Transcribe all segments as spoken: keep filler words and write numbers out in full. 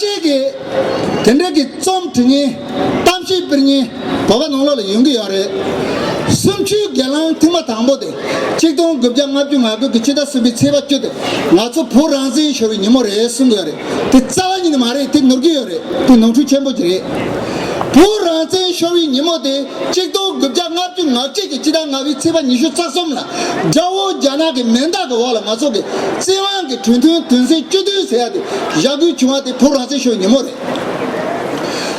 དེ་གི་དེ་འདྲ་གི་རྩོམ་འབྲི་མཁན། གཏམ་བཤད་སྤེལ་མཁན་བོད་པ་ནང་ལོགས་ལ་ཡོང་གི་ཡོད་རེད། གསུམ་བཅུའི་སྒེར་ལངས་ཐེངས་མ་དང་པོ་དེ་གཅིག་སྟོང་དགུ་བརྒྱ་ལྔ་བཅུ་ང་དགུ་གི་ཕྱི་ཟླ་གསུམ་པའི་ཚེས་པ་བཅུ་དེ་ང་ཚོ་བོད་རང་བཙན་ཤོར་བའི་ཉིན་མོ་རེད་གསུང་གི་ཡོད་རེད། དེ་རྩ་བ་ཉིད་ནས་མ་རེད། དེ་ནོར་གྱི་ཡོད་རེད། དེ་ནོར་འཁྲུལ་ཆེན་པོ་ཅིག་རེད། བོད་རང་བཙན་ཤོར་བའི་ཉིན་མོ་དེ་གཅིག་སྟོང་དགུ་བརྒྱ་ལྔ་བཅུ་ང་གཅིག་གི་ཕྱི་ཟླ་ལྔ་པའི་ཚེས་པ་ཉི་ཤུ་རྩ་གསུམ་ལ་དགྲ་བོ་རྒྱ་ནག་གི་མེ་མདའ་གི་འོག་ལ་ང་ཚོ་གི་བཙན་དབང་གི་གྲོས་མཐུན་དོན་ཚན་བཅུ་བདུན་ཟེར་ཡ་དེ་བཞག་དགོས་བྱུང་བ་དེ་བོད་རང་བཙན་ཤོར་བའི་ཉིན་མོ་རེད།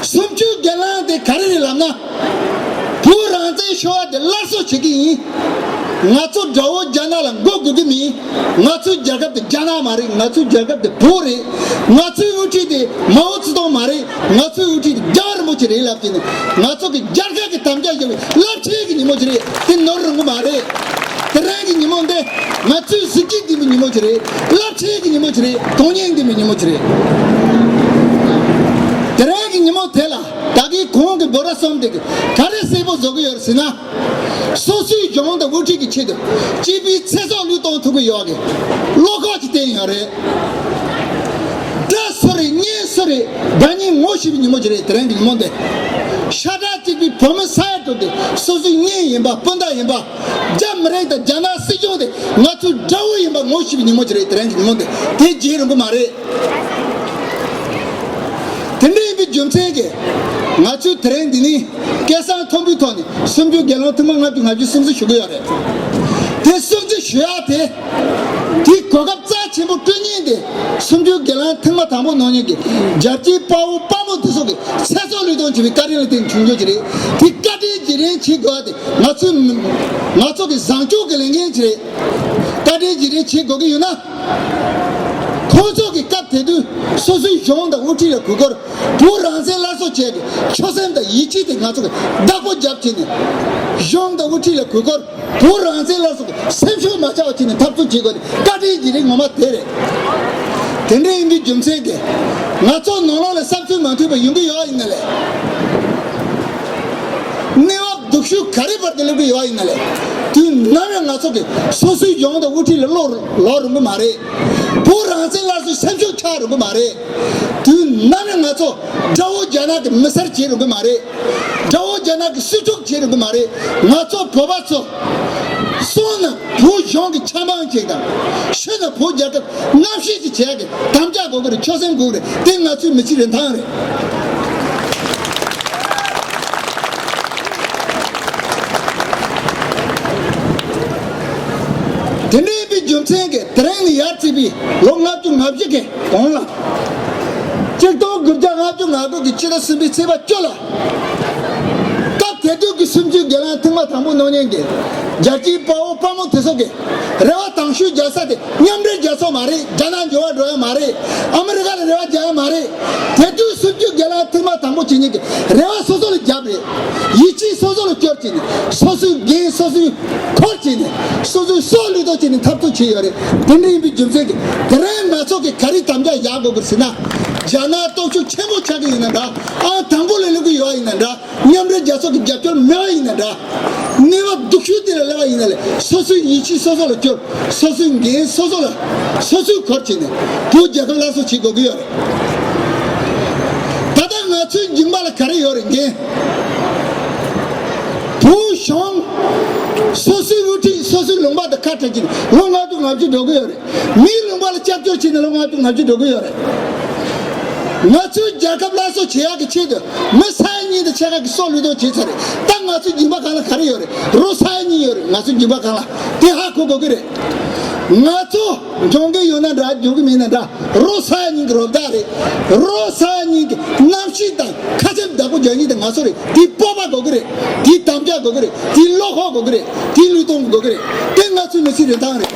གསུམ་བཅུའི་སྒེར་ལངས་དེ་ག་རེ་རེད་ལབ་ན། བོད་རང་བཙན་ཤོར་བ་དེ་སླར་གསོ་བྱེད་ཀྱི་ཡིན། ང་ཚོ་དགྲ་བོ་རྒྱ་ནག་ལ་མགོ་སྒུར་གྱི་མིན། ང་ཚོའི་རྒྱལ་ཁབ་དེ་རྒྱ་ནག་མ་རེད། ང་ཚོའི་རྒྱལ་ཁབ་དེ་བོད་རེད། ང་ཚོའི་དབུ་ཁྲིད་དེ་མའོ་ཙེ་ཏུང་མ་རེད། ང་ཚོའི་དབུ་ཁྲིད་དེ་རྒྱལ་བ་རིན་པོ་ཆེ་རེད་ལབ་ཀྱི་ནི། ང་ཚོ་གི་རྒྱལ་ཁབ་ཀྱི་དམ་བཅའ་བཞག་པའི་རླབས་ཆེན་གྱི་ཉིན་མོ་ཅིག་རེད། དེ་ནོར་རུང་གི་མ་རེད། དེ་རིང་གི་ཉིན་མོ་འདི་ང་ཚོའི་གཟི་བརྗིད་ལྡན་པའི་ཉིན་མོ་ཅིག་རེད། རླབས་ཆེན་གྱི་ཉིན་མོ་ཅིག་རེད། དོན་སྙིང་ལྡན་པའི་ཉིན་མོ་ཅིག་རེད། དེ་རིང་གི་ཉིན་མོ་དེ་ལ་ད་གིན་གོང་གི་འབོད་སྒྲ་གསུམ་དེ་གིས་ག་རེ་གསལ་པོ་བཟོ་གི་ཡོད་ཟེར་ན། སོ་སོའི་གཞུང་དང་དབུ་ཁྲིད་ཀྱི་ཆེད་དུ་སྤྱི་པའི་ཚེ་སྲོག་བློས་གཏོང་ཐུབ་ཀྱི་ཡོད་ཀྱི་བློ་ཁོག་ཅིག་བསྟན་ཡོད་རེད། དགྲ་སུ་རེད། གཉེན་སུ་རེད། བདག་ཉིད་ངོ་ཤེས་པའི་ཉིན་མོ་ཅིག་རེད། དེ་རིང་གི་ཉིན་མོ་འདི། ཤ་ཁྲག་གཅིག་པའི་བོད་མི་ས་ཡ་དྲུག་དེ་སོ་སོའི་གཉེན་ཡིན་པ། སྤུན་ཟླ་ཡིན་པ། རྒྱ་མི་རིགས་དང་རྒྱ་ནག་སྲིད་གཞུང་དེ་ང་ཚོའི་དགྲ་བོ་ཡིན་པ་ངོ་ཤེས་པའི་ཉིན་མོ་ཅིག་རེད། དེ་རིང་གི་ཉིན་མོ་འདི། དེ་བརྗེད་རུང་གི་མ་རེད། དེ་འདྲ་ཡིན་པའི་རྒྱུ་མཚན་གྱིས་ང་ཚོས་དེ་རིང་འདི་ནས་སྐད་གསང་མཐོན་པོའི་ཐོག་ནས་གསུམ་བཅུའི་སྒེར་ལངས་ཐེངས་མ་ལྔ་བཅུ་ང་བཅུ་སྲུང་བརྩི་ཞུ་གི་ཡོད་རེད། དེ་སྲུང་བརྩི་ཞུ་ཡ་དེ། དེའི་གོ་སྐབས་རྩ་ཆེན་པོ་སྤྲོད་མཁན་དེ་གསུམ་བཅུའི་སྒེར་ལངས་ཐེངས་མ་དང་པོ་གནང་མཁན་གྱི་རྒྱལ་གཅེས་དཔའ་བོ་དཔའ་མོ་དེ་ཚོ་གི་ཚེ་སྲོག་བློས་གཏོང་བྱས་པའི་བཀའ་དྲིན་ལ་བརྟེན་བྱུང་རྒྱུ་ཅིག་རེད། དེ་བཀའ་དྲིན་རྗེས་དྲན་བྱེད་དགོས་པ་དེ་ང་ཚོའི་ང་ཚོ་གི་བཟང་སྤྱོད་ཀྱི་ལས་འགན་ཅིག་རེད། བཀའ་དྲིན་རྗེས་དྲན་བྱེད་དགོས་ཀྱི་ཡོད་ན། ཁོང་ཚོ་གི་སྐབས་དེ་དུས་སོ་སོའི་གཞུང་དང་དབུ་ཁྲིད་ལ་གུས་བཀུར། བོད་རང་བཙན་སླར་གསོ་བྱེད་ཀྱི་ཆོད་སེམས་དང་ཡིད་ཆེས་དེ་ང་ཚོ་གི་བདག་པོ་རྒྱབ་བྱས་ནས། གཞུང་དང་དབུ་ཁྲིད་ལ་གུས་བཀུར། བོད་རང་བཙན་སླར་གསོ་གི་སེམས་ཤུགས་མ་ཆག་པ་བྱས་ནས་འཐབ་རྩོད་བྱེད་དགོས་ནས། བཀའ་དྲིན་རྗེས་དྲན་ངོ་མ་དེ་རེད། དེ་འདྲ་ཡིན་པའི་རྒྱུ་མཚན་གྱིས་ང་ཚོ་ནང་ལོགས་ལ་བསམ་ཚུལ་མ་མཐུན་པ་ཡོང་གི་ཡོད་ཡིན་ན་ལས། གནས་བབ་སྡུག་ཤོས་ག་རེ་བར་དུ་སླེབས་ཀྱི་ཡོད་ཡིན་ན་ལས། དུས་ནམ་ཡང་ང་ཚོ་གི་སོ་སོའི་གཞུང་དང་དབུ་ཁྲིད་ལ་བློ་ལོག་རུང་གི་མ་རེད། བོད་རང་བཙན་སླར་གསོའི་སེམས་ཤུགས་ཆག་རུང་གི་མ་རེད། དུས་ནམ་ཡང་ང་ཚོ་དགྲ་བོ་རྒྱ་ནག་གི་མི་སེར་བྱེད་རུང་གི་མ་རེད། དགྲ་བོ་རྒྱ་ནག་གི་སྲིད་ཕྱོགས་བྱེད་རུང་གི་མ་རེད། ང་ཚོ་བོད་པ་ཚོ་སོང་ན་བོད་གཞུང་གི་ཆབ་འབངས་ཅིག་དང་། ཤི་ན་བོད་རྒྱལ་ཁབ་རྣམ་ཤེས་ཀྱི་བྱས་ཀྱི་དམ་བཅའ་དགོས་ཀྱི་རེད། ཆོད་སེམས་དགོས་ཀྱི་རེད། དེ་ང་ཚོའི་མི་ཚེའི་རིན་ཐང་རེད། དེ་འདྲ་ཡིན་པའི་རྒྱུ་མཚན་གྱིས་དེ་རིང་ནས་ཡར་བརྩིས་པའི་ལོ་ལྔ་བཅུ་ང་བཞི་གི་གོང་ལ། གཅིག་སྟོང་དགུ་བརྒྱ་ལྔ་བཅུ་ང་དགུ་གི་ཕྱི་ཟླ་གསུམ་པའི་ཚེས་པ་བཅུ་ལ། སྐབས་དེ་དུས་ཀྱི་གསུམ་བཅུའི་སྒེར་ལངས་ཐེངས་མ་དང་པོ་གནང་མཁན་གྱི་རྒྱལ་གཅེས་དཔའ་བོ་དཔའ་མོ་དེ་ཚོ་གི་རེ་བ་དང་ཤོས་རྒྱག་ས་དེ་མཉམ་འབྲེལ་རྒྱལ་ཚོགས་མ་རེད། རྒྱ་ནག་འབྱོར་བ་འགྲོ་ཡ་མ་རེད། ཨ་མི་རི་ཀ་ལ་རེ་བ་རྒྱག་ཡ་མ་རེད། དེ་དུས་གསུམ་བཅུའི་སྒེར་ལངས་ཐེངས་མ་དང་པོ་བྱེད་མཁན་གྱི་རེ་བ་སོ་སོ་ལ་རྒྱབ་རེད། ཡིད་ཆེས་སོ་སོ་ལ་སྐྱོར་བྱས་ནས། སོ་སོའི་འགན་སོ་སོས་འཁུར་བྱས་ནས། སོ་སོའི་སྲོག་བློས་གཏོང་བྱས་ནས་འཐབ་རྩོད་བྱས་ཡོད་རེད། དེ་འདྲ་ཡིན་པའི་རྒྱུ་མཚན་གྱིས་དེ་རིང་ང་ཚོ་གིས་ག་རེ་དམ་བཅའ་བཞག་དགོས་ཀྱི་ཟེར་ན། རྒྱ་ནག་སྟོབས་ཤུགས་ཆེན་པོ་ཆགས་ཀྱི་ཡིན་ན་འདྲ། ཨང་དང་པོ་ལ་སླེབས་ཀྱི་ཡོད་ཡིན་ན་འདྲ། མཉམ་འབྲེལ་རྒྱལ་ཚོགས་ཀྱི་རྒྱབ་སྐྱོར་མེད་པ་ཡིན་ན་འདྲ། གནས་བབ་སྡུག་ཤོས་དེ་ལ་སླེབས་པ་ཡིན་ན་ལས། སོ་སོའི་ཡིད་ཆེས་སོ་སོ་ལ་སྐྱོར། སོ་སོའི་འགན་སོ་སོ་ལ་སོ་སོས་འཁུར་བྱས་ནས་བོད་རྒྱལ་ཁབ་སླར་གསོ་བྱེད་དགོས་ཀྱི་ཡོད་རེད། ད་ལྟ་ང་ཚོའི་མཇིང་པ་ལ་ག་རེ་ཡོད་རེད། འགན། བོད་གཞུང་། སོ་སོའི་དབུ་ཁྲིད། སོ་སོའི་ལུང་པ་དང་ཁ་བྲལ་གྱིན་ལོ་ལྔ་བཅུ་ང་བཅུ་འགྲོ་གི་ཡོད་རེད། མིའི་ལུང་པ་ལ་སྐྱབས་བཅོལ་བྱས་ནས་ལོ་ལྔ་བཅུ་ང་བཅུ་འགྲོ་གི་ཡོད་རེད། ང་ཚོའི་རྒྱལ་ཁབ་སླར་གསོ་བྱེད་ཡག་གི་ཆེད་དུ་མི་ས་ཡ་གཉིས་དང་ཕྱེད་ཀ་གི་སྲོག་བློས་གཏོང་བྱས་ཚར་རེད། ད་ང་ཚོའི་མཇིང་པ་སྒང་ལ་ག་རེ་ཡོད་རེད། རོ་ས་ཡ་གཉིས་ཡོད་རེད། ང་ཚོའི་མཇིང་པ་སྒང་ལ། དེ་ཧ་གོ་དགོས་ཀྱི་རེད། ང་ཚོ་འཇོན་གྱི་ཡོད་ན་འདྲ། འཇོན་གྱི་མེད་ན་འདྲ། རོ་ས་ཡ་གཉིས་ཀྱི་རོ་བདག་རེད། རོ་ས་ཡ་གཉིས་ཀྱི་རྣམ་ཤེས་དང་ཁ་ཆེམས་བདག་པོ་རྒྱག་མཁན་དེ་ང་ཚོ་རེད། དེའི་སྤོབས་པ་དགོས་ཀྱི་རེད། དེའི་དམ་བཅའ་དགོས་ཀྱི་རེད། དེའི་བློ་ཁོག་དགོས་ཀྱི་རེད། དེའི་བློས་གཏོང་དགོས་ཀྱི་རེད། དེ་ང་ཚོའི་མི་ཚེའི་རིན་ཐང་རེད།